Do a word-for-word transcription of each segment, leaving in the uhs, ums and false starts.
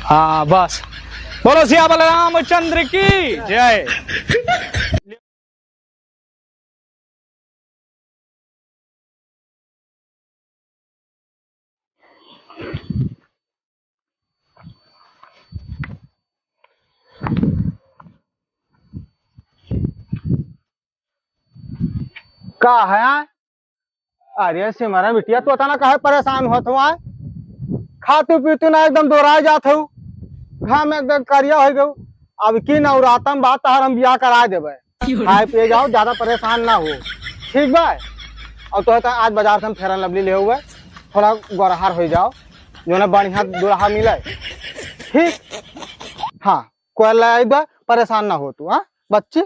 हाँ, बस। बोलो सियावर रामचंद्र की जय। का है? अरे सिमरन बिटिया, तू अतना काहे परेशान होत हुआ? खातू पीतू ना, एकदम दोराय जात हऊ, घाम में एकदम करिया होइ गऊ। अब की नवरातम बात तहार हम बियाह कराय देबे। खाए पिए जाओ, ज्यादा परेशान ना हो, ठीक बा? और तो है तो आज बाजार से हम Fair and Lovely ले हुए, थोड़ा गोरहार होइ जाओ, जो ना बढ़िया दुल्हा मिले, ठीक? हाँ, कोयल लाई दे, परेशान ना हो तू, हाँ बच्ची।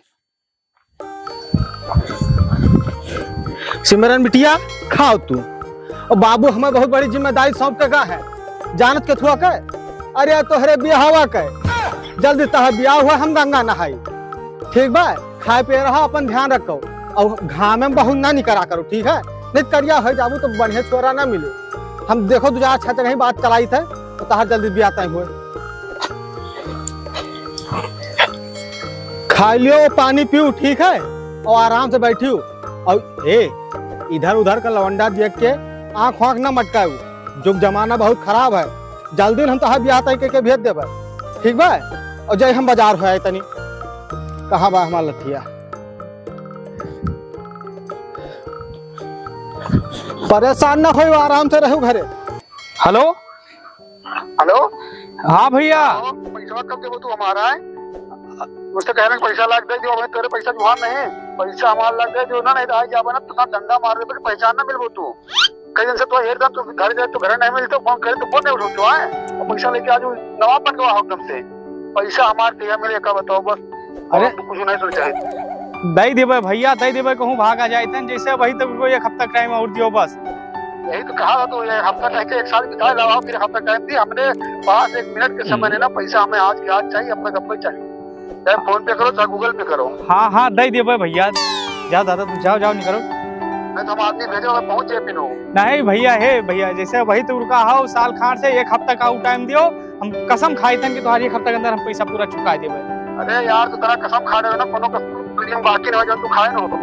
सिमरन बिटिया, खाओ तू। और बाबू हमें बहुत बड़ी जिम्मेदारी सौंप के गा है, जानत के थुआ के। अरे तोहरे बियाहवा के, जल्दी तोहर बियाह हुआ, हम गंगा नहाई, ठीक बा? खाए पिए रहा, अपन ध्यान रखो, और घामे में बहुत ना निकरा करो, ठीक है? नहीं करिया हो जाबू तो बढ़िया छोरा ना मिले। हम देखो दो चार अच्छा जगह ही बात चलाई थे, तो तोहर जल्दी बियाह तय हुए। खाई लियो, पानी पियो, ठीक है, और आराम से बैठियो। और ए, इधर उधर का लवंडा देख के आँख वाँख ना मटकाओ, जुग जमाना बहुत खराब है। जल्दी हम तोहार बियाह तय करके भेज देबे, ठीक बा? और जय हम बाजार हो आए तनी, कहाँ बा हमार लठिया? परेशान ना हो, आराम से रहो घरे। हेलो। हेलो। हाँ भैया। हाँ, पैसा कब देबो तू हमारा है? मुझसे कह रहे हैं पैसा लाग दे, जो हमें तेरे पैसा जुहान नहीं, पैसा हमारा लाग दे, जो ना नहीं तो आज जाबे ना, तो ना डंडा मार दे, पहचान ना मिलबो तू। कई दिन से तो एक दिन तो घर जाए तो घर नहीं मिलते, फोन करे तो फोन नहीं उठाते है, और पैसा लेके आज नवाब बन गया हो एकदम से। पैसा हमार दिया मिले का बताओ बस। अरे। और तो कुछ नहीं सोचा है। दई देबे भैया, दई देबे, कहूँ भागा जाए तन, जैसे वही तक को एक हफ्ता टाइम और दियो बस। यही तो कहा था, तो ये हफ्ता कह के एक साल बिता लाओ, फिर हफ्ता टाइम दी हमने पास एक मिनट के समय हम्म। लेना, पैसा हमें आज के आज चाहिए, अपना गप्पे चाहिए, चाहे फोन पे करो, चाहे गूगल पे करो। हाँ, हाँ, दई देबे भैया, जाओ दादा, तू जाओ, जाओ, निकलो। नहीं तो हम आदमी भेजे, पहुँच जाए पिनो। नहीं भैया, हे भैया, जैसे वही तो रुका हो, साल खान से एक हफ्ता का टाइम दियो, हम कसम खाई थन कि तुम्हारी एक हफ्ता के अंदर हम पैसा पूरा चुका देबे। अरे यार, तू तेरा कसम खा रहे हो ना, कोनो कसम दुनिया में बाकी नहीं हो, जब तू खाए ना हो तो।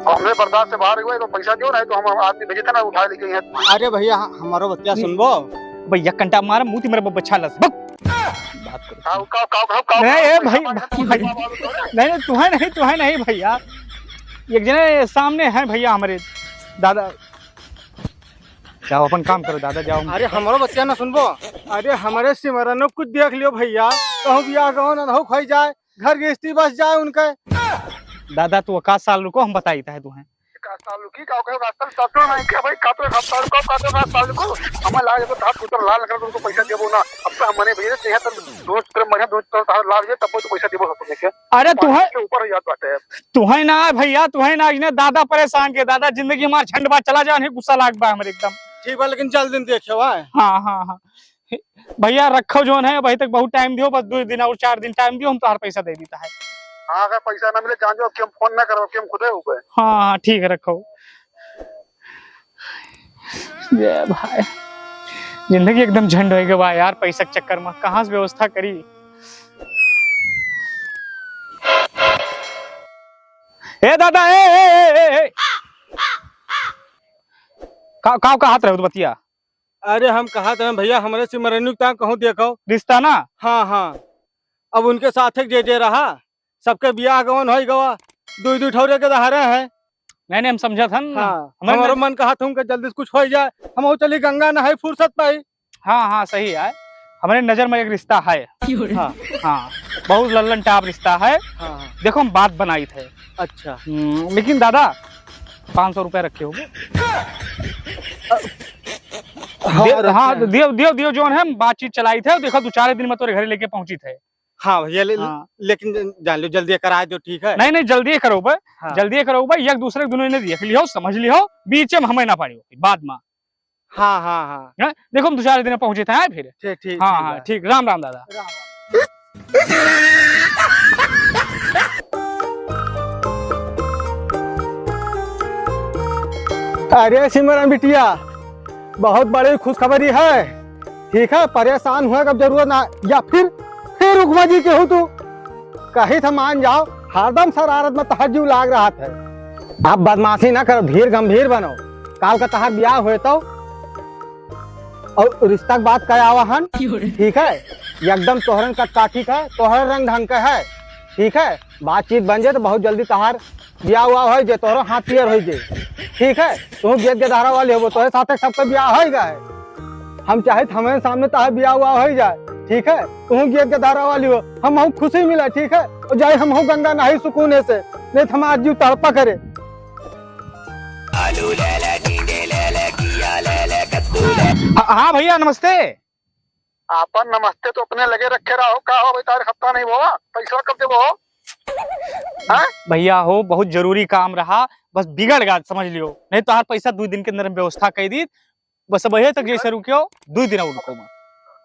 हमरे बर्दाश्त से बाहर हुए तो पैसा दियो, नहीं तो हम आदमी भेजे थे ना, उठा लेके यहाँ। अरे भैया, ह-, हमारो बतिया सुनबो? भैया, कंटा मार, मुंह ती मेरे बच्चा लस। बक। बात करो। काऊ, काऊ, काऊ, काऊ, काऊ, नहीं, ए, पैसा भाई, मांगे, भाई, पैसा मांगे, नहीं, नहीं, तुहे नहीं, तुहे नहीं, भैया। एक जने सामने है, भैया, हमारे दादा। जाओ, अपन काम करो, दादा, जाओ। अरे, हमरो बतिया ना सुनबो? अरे, हमरे सिमरनो कुछ देख लियो, भैया। कहूँ बियाह गवन अनहु खोई जाए, घर गृहस्थी बस जाए उनके। दादा, तू एकाध साल रुको, हम बताई ता है तुहे। एकाध साल रुकी, का कहे, एकाध साल, साल तो नहीं क्या भाई, का तो एकाध साल रुको, का तो एकाध साल रुको। हमें लागे तो हाथ उतर लाल कर उनको पैसा देबो ना। अब तो हम मने भेजे, तो यहाँ तक दोस्त, तेरे बढ़िया दोस्त, तो हाथ लाल है, तब तो पैसा देबो सबको देखे। अरे, तू है, के ऊपर हो जात बाटे। तू है ना भैया, तू है ना, इन्हें दादा परेशान के, दादा जिंदगी हमार झंड बा, चला जा, इन्हें गुस्सा लाग बा हमरे एकदम। ठीक बा, लेकिन जल्दी देखे, वाह। हाँ, हाँ, हाँ। भैया, रखो जौन है, अभी तक बहुत टाइम दियो, बस दो दिन और चार दिन टाइम दियो, हम तोहार पैसा दे देता है। हाँ, अगर पैसा ना मिले, जान जाओ कि हम फोन ना करो, कि हम खुदे हो गए। हाँ, हाँ, ठीक है, रखो। ये भाई, जिंदगी एकदम झंड होइ गवा यार, पैसा के चक्कर में कहाँ से व्यवस्था करी? ए दादा, ए, ए, ए, ए, ए। का, का, का हाथ रहे हो बतिया? अरे हम कहा थे भैया, हमरे सिमरनी का कहूँ देखो। रिश्ता ना? हाँ, हाँ। अब उनके साथ एक जे जे रहा, सबके बियाह गवन होइ गवा, दुई दुई ठौरे के दहारे हैं। नहीं, नहीं, हम समझत हन। हाँ, हमरे हमारो नज- मन कहा था उनके जल्दी से कुछ होइ जाए, हम चली गंगा नहाई फुर्सत पाई। हाँ, हाँ, सही है। हमरे नजर में एक रिश्ता है। हाँ। हाँ, बहुत लल्लन टाप रिश्ता है। हाँ, हाँ। देखो, हम बात बनाई थे। अच्छा। हम्म, लेकिन दादा, पाँच सौ रुपया रखे होगे। हाँ, दे-, रखे हाँ, हैं। दियो, दियो, दियो, जौन है, हम बातचीत चलाई थे, देखो, दो चार दिन में तोरे घरे लेके पहुंची थे। हाँ भैया, ले, हाँ। लेकिन जान लो, जल्दी करा दो, ठीक है? नहीं, नहीं, जल्दी करो बे, हाँ। जल्दी करो बे, एक दूसरे के दोनों ने देख लियो, समझ लियो, बीच में हमें ना पड़ी, बाद में। हाँ, हाँ, हाँ। हैं? देखो, हम दो चार दिन में पहुंचे थे, हैं, फिर? ठीक, ठीक, हाँ, ठीक हाँ, है। ठीक, राम, राम दादा। राम, राम। अरे सिमरन बिटिया, बहुत बड़ी खुशखबरी है। ठीक है, परेशान हुए का जरूरत ना, या फिर, फिर रुकमा जी के हो तू। कही था मान जाओ, हरदम शरारत में तहर जीव लाग रहा था। अब बदमाशी ना करो, धीर गंभीर बनो। काल का तहार ब्याह होए तो, और रिश्ता के बात कह आवा हन, ठीक है, एकदम तोहरन कटकाठी का, तोहर रंग ढंग का है, ठीक है, बातचीत बन जाए तो बहुत जल्दी तहार ब्याह हुआ हो जे, तोहरो हाथ पियर हो जे, ठीक है, तू गेद गदहरा वाली हो, तोहरे साथे सबके ब्याह हो गए है। हम चाहे तो हमारे सामने तहार ब्याह हुआ हो जाए, ठीक है, तू गेद गदहरा वाली हो, हम, हम खुशी मिला, ठीक है, और जाए हम हो गंगा नहाई सुकून से, नहीं तो हम आज जीव तड़पा करे। आलू ले ले, टिंडे ले ले, घिया ले ले, कद्दू ले। हाँ, हाँ भैया, नमस्ते। आपन नमस्ते तो अपने लगे रखे रहो, का हो भाई, तारीख हफ्ता नहीं हुआ, पैसा कब देबो हो? हाँ? भैया हो, बहुत जरूरी काम रहा, बस बिगड़ गया, समझ लियो, नहीं तो हर पैसा दो दिन के अंदर हम व्यवस्था कर दी। बस अब यही तक जैसे रुकियो, दो दिन और रुको मैं।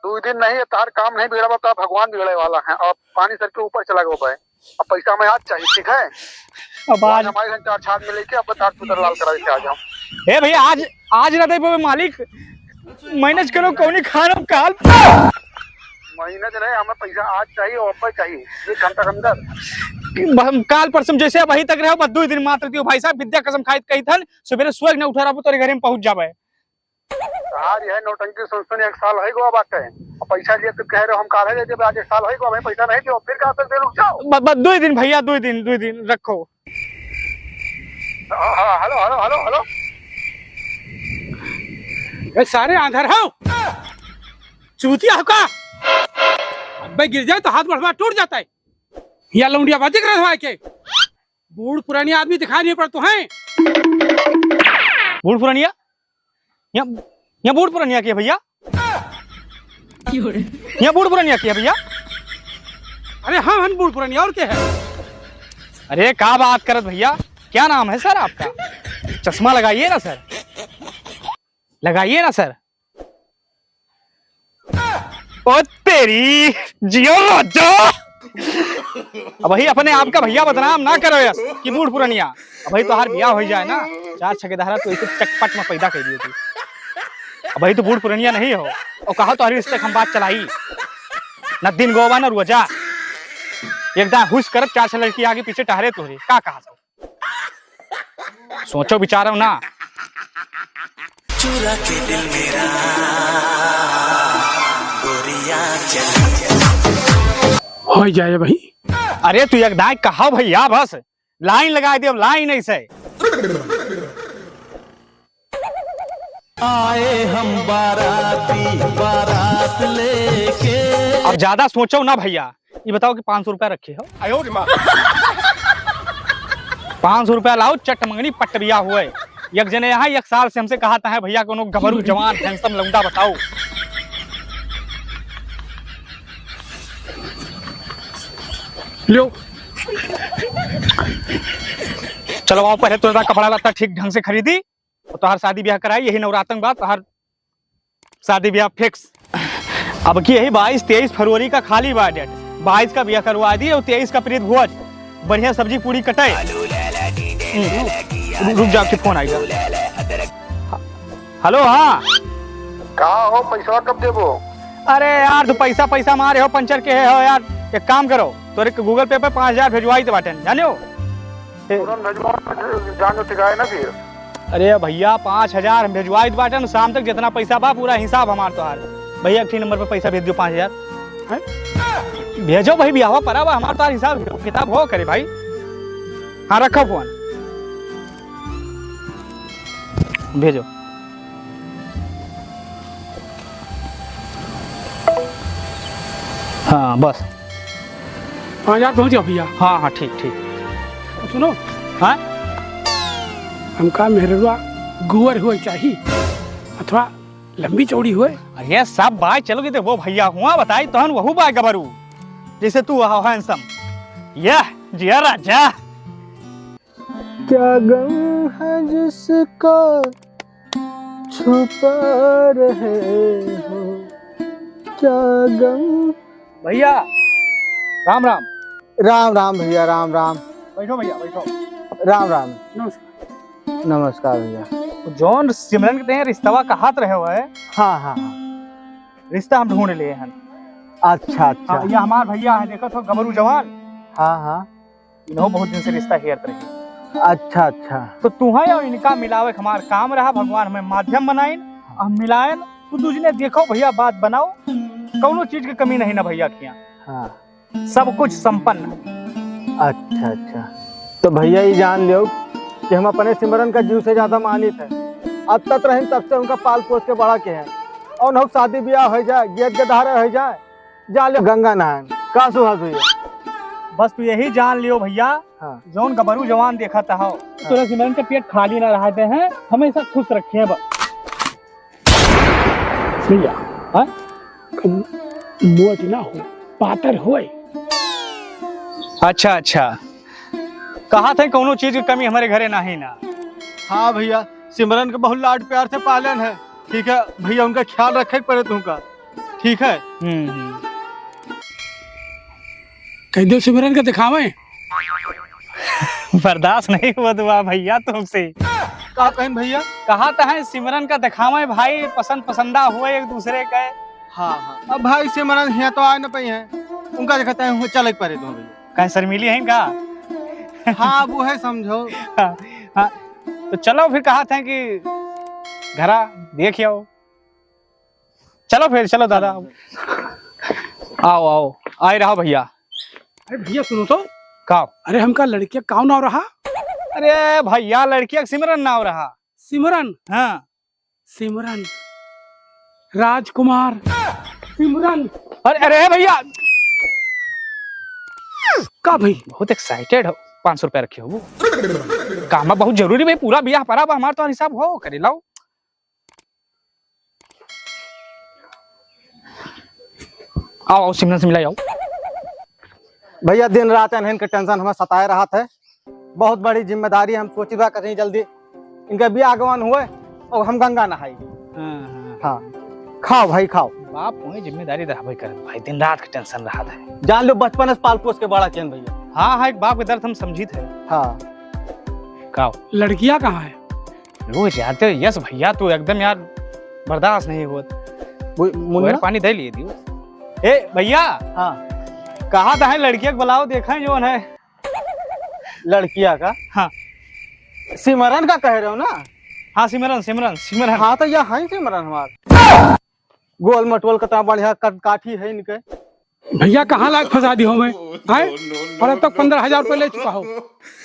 दो दिन नहीं, ये तार काम नहीं बिगड़ा, बता भगवान बिगड़े वाला है, और पानी सर के ऊपर चला गया भाई। अब पैसा मैं आज चाहिए, ठीक है? अब आज आज हमारे घर चार छाप में लेके अब तार चूतर लाल करा के आ जाओ। ए भैया, आज, आज ना दे पावे मालिक, मैनेज करो, कौनी खानो काल। महीना जो रहे, हमें पैसा आज चाहिए और अब चाहिए, एक घंटा के अंदर। हम काल परसों जैसे अब वहीं तक रहो, बस दो दिन मात्र दियो भाई साहब, विद्या कसम खाइत कही थन, सुबेरे सोए न उठा रहा, तोरे घरे में पहुंच जावे। यार, यह नौटंकी सुन सुन एक साल है गो बाटे। अब पैसा लिए तो कह रहे हो, हम काल है दे देबे, आज एक साल है गो, हमें पैसा नहीं दियो, फिर कहाँ तक दे, रुक जाओ। ब-, ब-, दो दिन भैया, दो दिन, दो दिन रखो। हाँ, हाँ, हेलो, हेलो, हेलो, हेलो। ए, सारे आंधर हो, चूतिया हो का? अबे गिर जाए तो हाथ बढ़वा टूट जाता है। या लौंडिया बाजी कर रहा है के? बूढ़ पुरानी आदमी दिखाई नहीं पड़तो है। बूढ़ पुरानिया? यहाँ, यहाँ बूढ़ पुरानिया के है भैया? यहाँ बूढ़ पुरानिया के है भैया? अरे हाँ, हम बूढ़ पुरानिया, और क्या है? अरे का बात करत भैया, क्या नाम है सर आपका? चश्मा लगाइए ना सर, लगाइए ना सर। ओ तेरी जियो राजा। अब भाई अपने आप का भैया बदनाम ना करो यार कि बूढ़ पुरनिया। अब भाई तोहार बियाह हो जाए ना, चार छके दहरा तो इसे चटपट में पैदा कर दियो तू। अब भाई तू बूढ़ पुरनिया नहीं हो और कहा तोहरी रिश्ते हम बात चलाई ना, दिन गोवा ना रुआ जा। एक दाएं हुश करब, चार छह लड़की आगे पीछे टहरे तोहरे, का कहा सब? सोचो विचारो ना। चुरा के दिल मेरा गोरिया चली। हो जाए भाई। अरे तू एक दाएं कहा भैया, बस लाइन लगा दे, अब लाइन ऐसे। आए हम बाराती, बारात लेके। अब ज्यादा सोचो ना भैया, ये बताओ कि पाँच सौ रुपया रखे हो? आयो रे माँ। पाँच सौ रुपया लाओ, चट मंगनी पट बिया हुए। एक जने यहाँ एक साल से हमसे कहा था है, "भैया कोनो गबरू जवान handsome लौंडा बताओ।" लो। चलो आओ, पहले तो कपड़ा लत्ता ठीक ढंग से खरीदी। और तोहार शादी ब्याह कराई, यही नवरातन बाद तोहार शादी ब्याह fix। अब की यही बाईस तेईस फरवरी का खाली बा date, बाईस का ब्याह करवा दी और तेईस का प्रीत भोज, बढ़िया सब्जी पूरी कटाई। हम्म, रु-, रुक जा, आपके फोन आएगा। हेलो, हाँ। का हो, पैसा कब देबो? अरे यार, तू पैसा, पैसा मारे हो, पंचर के हो यार। एक काम करो, तोरे के Google Pay पे पाँच हजार भेजवाई दे बाटेन, जाने हो? ए- तुरंत भेजवाओ, जान जो टिकाए ना फिर। अरे भैया, पाँच हजार हम भेजवाइत बाटन, शाम तक जितना पैसा बा, पूरा हिसाब हमार तोहार। भैया, एक ही नंबर पे पैसा भेज दियो, पाँच हजार। हैं? भेजो भाई, बियाहवा परा बा, हमार तोहार हिसाब किताब हो करे भाई। हाँ, रखो फोन, भेजो। हाँ, बस। पाँच हजार पहुँच गया भैया। हाँ, हाँ, ठीक, ठीक। सुनो। हाँ? हमका मेहररुआ गुअर हुए चाही, अथवा लंबी चौड़ी हुए। अरे सब बाय चलोगे तो वो भैया हुआ बताई तोहन वहू बाय गबरू, जैसे तू वहा handsome। यह जिया राजा। क्या गम है जिसका छुपा रहे हो, क्या गम। भैया, राम राम। राम राम भैया, राम राम। बैठो भैया, बैठो। राम राम। नमस्कार। नमस्कार भैया। जौन सिमरन के तैं रिश्तवा कहत रहे हो है। हाँ, हाँ, हाँ। रिश्ता हम ढूंढ लिए हन। अच्छा, अच्छा। हाँ, ये हमार भैया है, देखत हो, गबरू जवान। हाँ, हाँ। इन्हों बहुत दिन से रिश्ता हेरत रही। अच्छा, अच्छा। तो तुहें और इनका मिलावे के हमार काम रहा, भगवान हमें माध्यम बनाइन, हम मिलायन। तू दूजने देखो भैया, बात बनाओ, कौनो चीज के कमी नहीं ना भैया के यहाँ। हाँ। सब कुछ संपन्न। अच्छा, अच्छा। तो भैया, ई जान लियो कि हम अपने सिमरन का जीव से ज्यादा मानित है। अब तक रहिन, तब से उनका पाल पोस के बड़ा के हैं। और उन्हों शादी ब्याह हो जाए, गेद गधारे हो जाए, जा ले गंगा नहाए। का सुभाष भैया? बस तू यही जान लियो भैया, हाँ। जौन गबरू जवान देखत हो, हाँ। तोरा सिमरन के पेट खाली ना रहते हैं, हमेशा खुश रखिए बस। भैया, हाँ? मोट ना हो, पातर होए। अच्छा, अच्छा। कहा थे कौनो चीज की कमी हमारे घरे नाही ना। हाँ भैया, सिमरन के बहुत लाड प्यार से पालन है, ठीक है भैया, उनका ख्याल रखे के पड़े तुमका, ठीक है। हम्म, हम्म। कह दो सिमरन का दिखावे। बर्दाश्त नहीं हुआ दुआ भैया तुमसे। का कहें भैया? कहा तो है सिमरन का दिखावे भाई, पसंद पसंदा हुए एक दूसरे के। हाँ, हाँ। अब भाई सिमरन हियाँ तो आ न पाई है, उनका देखते हैं, चले के पड़े तुम भैया। कहीं शर्मीली है इनका? हाँ, वो है समझो। हाँ, हाँ। तो चलो फिर, कहा थे कि घरा देख आओ। चलो फिर, चलो दादा। चलो। आओ, आओ, आए रहो भैया। अरे भैया सुनो तो। का? अरे हमका लड़किया का नाव रहा? अरे भैया, लड़किया का सिमरन नाव रहा। सिमरन? हाँ। सिमरन। राजकुमार। सिमरन। अरे, अरे भैया। का भाई? बहुत excited हो। पाँच सौ रुपया रखे हो वो। काम बहुत जरूरी भाई, पूरा बियाह परा बा, हमार तो हिसाब हो, करे लाओ। आओ, आओ, सिमरन से मिलाई, आओ। भैया, दिन रात इन्हन के tension हमें सताए रहत है। बहुत बड़ी जिम्मेदारी, हम सोची बा कहीं जल्दी इनका बियाह गवन हुए और हम गंगा नहाई। हाँ, हाँ। हाँ, खाओ भाई, खाओ। बाप हुए जिम्मेदारी तो हमें करत भाई, दिन रात के tension रहत है। जान लो, बचपन से पाल पोस के बड़ा किहन भैया। हाँ, हाँ, एक बाप के दर्द हम समझित है। हाँ। खाओ। लड़किया कहाँ है? रोज यार, ते यस भैया, तू एकदम यार बर्दाश्त नहीं होत। वो मुन्ना? ओए, पानी दे लिए दियो। ए भैया। हाँ। कहा तो है लड़किया के बुलाओ, देखें जौन है। लड़किया का? हाँ। सिमरन का कह रहे हो ना? हाँ, सिमरन, सिमरन, सिमरन। हाँ, तो यह है सिमरन हमार। गोल मटोल, कितना बढ़िया कद काठी है इनके। भैया, कहाँ लायक फंसा दी हो मैं? आए? और अब तक पन्द्रह हजार रुपये ले चुका हो,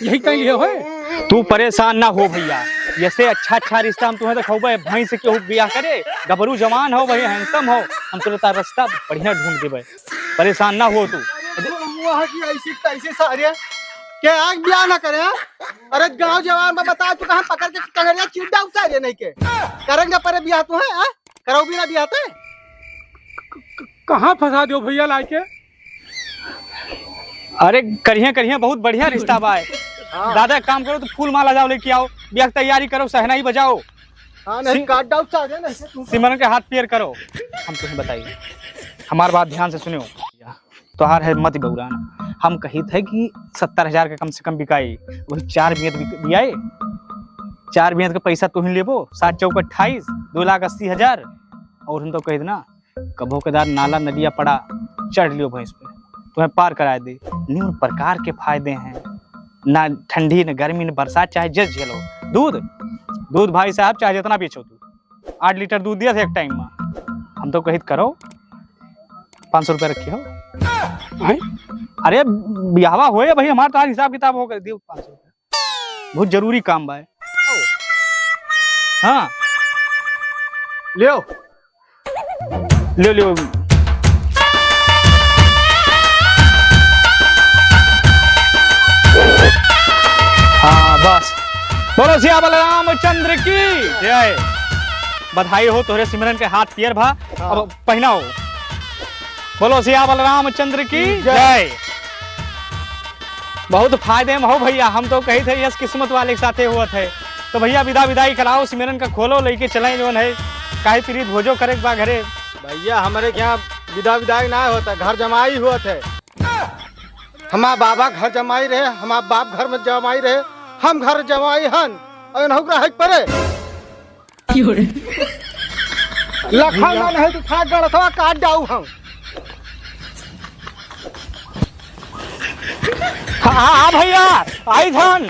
यही कहीं लिए हो? तू परेशान ना हो भैया, ऐसे अच्छा अच्छा रिश्ता हम तुम्हें दिखाऊबे। भैंस से केहू बियाह करे, गबरू जवान हो भाई, handsome हो, हम तोरे तार रास्ता बढ़िया ढूंढ देबे, परेशान ना हो तू। मुँह की ऐसी तैसी सारे, के आग बियाह ना करे, हाँ? अरे गाँव जवान में बता चुका है, पकड़ के टंगरिया चीर डाउ सारे नहीं के। करेंगे परे बियाह तू है, हाँ? कराओ बिना बियाह ते? कहाँ फंसा दियो भैया लाइके? अरे करिहे करिहे, बहुत बढ़िया रिश्ता बा। हाँ। दादा एक काम करो, तो फूल माला जाओ लेके आओ, बियाह की तैयारी करो, शहनाई बजाओ। हाँ, नहीं, सि-, काट डाउट से आ गया ना, ऐसे तू सिमरन के हाथ पियर करो। हम तुम्हें बताइए, हमार बात ध्यान से सुनियो। तोहार है मत बौरान, हम कहित है कि सत्तर हजार के कम से कम बिकाई, वही चार बियत बिक-, बियाए, चार बियत के पैसा तुहिन लेबो, सात चौक अट्ठाईस, दो लाख अस्सी हजार, और हम तो कहित ना, कभो कदार नाला नदिया पड़ा, चढ़ लियो भैंस पे, तुम्हें पार कराए दे। न्यून प्रकार के फायदे हैं, ना ठंडी, ना गर्मी, ना बरसात, चाहे जस झेलो। दूध, दूध भाई साहब चाहे जितना बेचो तू, आठ लीटर दूध दिया था एक टाइम में। हम तो कहित करो, पाँच सौ रुपया रखी हो। हैं? अरे बियाहवा होए भाई, हमार तो आज हिसाब किताब हो गए, दियो पाँच सौ रुपया। बहुत जरूरी काम बा। हाँ। लियो। लियो, लियो। हाँ, बस। बोलो सियावर रामचंद्र की जय। बधाई हो तोहरे सिमरन के हाथ पियर भा। हाँ। अब पहिनाओ। बोलो सियावर रामचंद्र की जय। जय। बहुत फायदे में हो भैया, हम तो कहित है यस किस्मत वाले के साथे हुआ थे। तो भैया विदा विदाई कराओ, सिमरन का खोलो, लेके चलें जौन है, काहे प्रीत भोजो करे के बा घरे। भैया हमरे के यहाँ विदा विदाई ना होत है, घर जमाई होत है। हमार बाबा घर जमाई रहे, हमार बाप घर में जमाई रहे, हम घर जमाई हन, और इनहू के रहे के परे। लखा ना नहीं तो था गड़सवा काट जाऊ हम। हाँ, हाँ, हाँ भैया, आई धन।